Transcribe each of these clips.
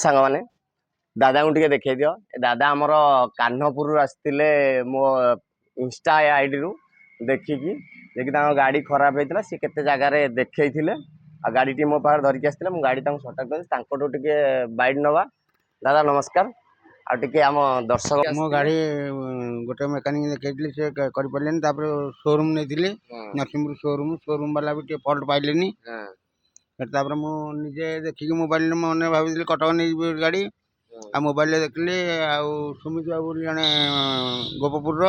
ସାଙ୍ଗମାନେ, ଦାଦାଙ୍କୁ ଟିକେ ଦେଖେଇ ଦିଅ। ଏ ଦାଦା ଆମର କାହ୍ନପୁରରୁ ଆସିଥିଲେ, ମୋ ଇନଷ୍ଟା ଆଇଡ଼ିରୁ ଦେଖିକି। ଦେଖି ତାଙ୍କ ଗାଡ଼ି ଖରାପ ହେଇଥିଲା, ସିଏ କେତେ ଜାଗାରେ ଦେଖେଇଥିଲେ ଆଉ ଗାଡ଼ିଟି ମୋ ପାଖରେ ଧରିକି ଆସିଥିଲେ। ମୁଁ ଗାଡ଼ି ତାଙ୍କୁ ସର୍ଟ କରିଛି। ତାଙ୍କଠୁ ଟିକେ ବାଇଟ୍ ନେବା। ଦାଦା, ନମସ୍କାର। ଆଉ ଟିକେ ଆମ ଦର୍ଶକ ମୋ ଗାଡ଼ି ଗୋଟେ ମେକାନିକ ଦେଖେଇଥିଲି, ସେ କରିପାରିଲେନି। ତାପରେ ସୋରୁମ୍ ନେଇଥିଲି, ନରସିଂହପୁର ସୋରୁମ୍। ସୋରୁମ୍ ବାଲା ବି ଟିକେ ଫଲ୍ଟ ପାଇଲେନି। ସେଠି ତାପରେ ମୁଁ ନିଜେ ଦେଖିକି ମୋବାଇଲରେ, ମନେ ଭାବିଥିଲି କଟକ ନେଇଯିବି ଗାଡ଼ି, ଆଉ ମୋବାଇଲରେ ଦେଖିଲି। ଆଉ ସୁମିତ ବାବୁ ବୋଲି ଜଣେ ଗୋପପୁରର,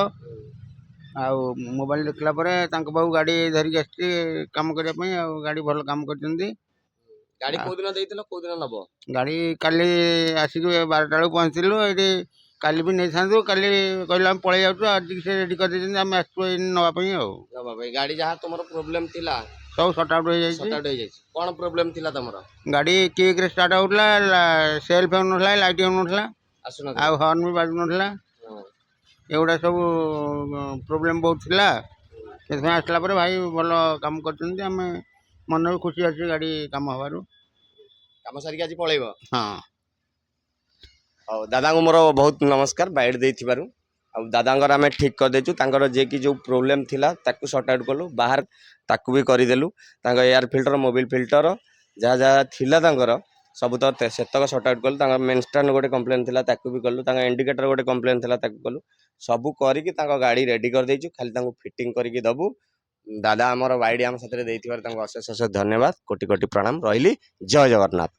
ଆଉ ମୋବାଇଲ ଦେଖିଲା ପରେ ତାଙ୍କ ପାଖକୁ ଗାଡ଼ି ଧରିକି ଆସିଛି କାମ କରିବା ପାଇଁ। ଆଉ ଗାଡ଼ି ଭଲ କାମ କରିଛନ୍ତି। ଗାଡ଼ି କୋଉ ଦିନ ଦେଇଥିଲ, କୋଉ ଦିନ ନବ? ଗାଡ଼ି କାଲି ଆସିକି 12ଟା ବେଳକୁ ପହଞ୍ଚିଲୁ ଏଇଠି। କାଲି ବି ନେଇଥାନ୍ତୁ, କାଲି କହିଲେ ଆମେ ପଳେଇ ଯାଉଛୁ। ଆଜି ସେ ରେଡ଼ି କରିଦେଇଛନ୍ତି, ଆମେ ଆସିଛୁ ଏଇନି ନେବା ପାଇଁ। ଆଉ ନବା ପାଇଁ ଗାଡ଼ି ଯାହା ତମର ପ୍ରୋବ୍ଲେମ ଥିଲା ସବୁ ସର୍ଟ ଆଉଟ୍ ହେଇଯାଇଛି। ସର୍ଟ ଆଉଟ୍ ହେଇଯାଇଛି। କ'ଣ ପ୍ରୋବ୍ଲେମ ଥିଲା ତମର? ଗାଡ଼ି କିକ୍ରେ ଷ୍ଟାର୍ଟ ହେଉଥିଲା, ସେଲ୍ଫ ହେଉନଥିଲା, ଲାଇଟ୍ ହେଉନଥିଲା। ଆସୁନଥିଲା। ଆଉ ହର୍ନ ବି ବାଜୁନଥିଲା। ଏଗୁଡ଼ା ସବୁ ପ୍ରୋବ୍ଲେମ୍ ବହୁତ ଥିଲା। ସେଥିପାଇଁ ଆସିଲା ପରେ ଭାଇ ଭଲ କାମ କରିଛନ୍ତି। ଆମେ ମନ ବି ଖୁସି ଅଛି ଗାଡ଼ି କାମ ହେବାରୁ। କାମ ସାରିକି ଆଜି ପଳେଇବ? ହଁ। ହଉ, ଦାଦାଙ୍କୁ ମୋର ବହୁତ ନମସ୍କାର ବାଇଟ୍ ଦେଇଥିବାରୁ। ଆଉ ଦାଦାଙ୍କର ଆମେ ଠିକ୍ କରିଦେଇଛୁ। ତାଙ୍କର ଯିଏକି ଯେଉଁ ପ୍ରୋବ୍ଲେମ୍ ଥିଲା, ତାକୁ ସର୍ଟ ଆଉଟ୍ କଲୁ। ବାହାର ତାକୁ ବି କରିଦେଲୁ। ତାଙ୍କ ଏୟାର ଫିଲ୍ଟର, ମୋବିଲ୍ ଫିଲ୍ଟର, ଯାହା ଯାହା ଥିଲା ତାଙ୍କର ସବୁ ତ ସେତକ ସର୍ଟ ଆଉଟ୍ କଲୁ। ତାଙ୍କ ମେନ୍ ଷ୍ଟାଣ୍ଡ ଗୋଟେ କମ୍ପ୍ଲେନ୍ ଥିଲା, ତାକୁ ବି କଲୁ। ତାଙ୍କ ଇଣ୍ଡିକେଟର ଗୋଟେ କମ୍ପ୍ଲେନ୍ ଥିଲା, ତାକୁ କଲୁ। ସବୁ କରିକି ତାଙ୍କ ଗାଡ଼ି ରେଡ଼ି କରିଦେଇଛୁ। ଖାଲି ତାଙ୍କୁ ଫିଟିଂ କରିକି ଦେବୁ। ଦାଦା ଆମର ବାଇଟ୍ ଆମ ସାଥିରେ ଦେଇଥିବାରୁ ତାଙ୍କୁ ଅଶେଷ ଅଶେଷ ଧନ୍ୟବାଦ, କୋଟି କୋଟି ପ୍ରଣାମ। ରହିଲି, ଜୟ ଜଗନ୍ନାଥ।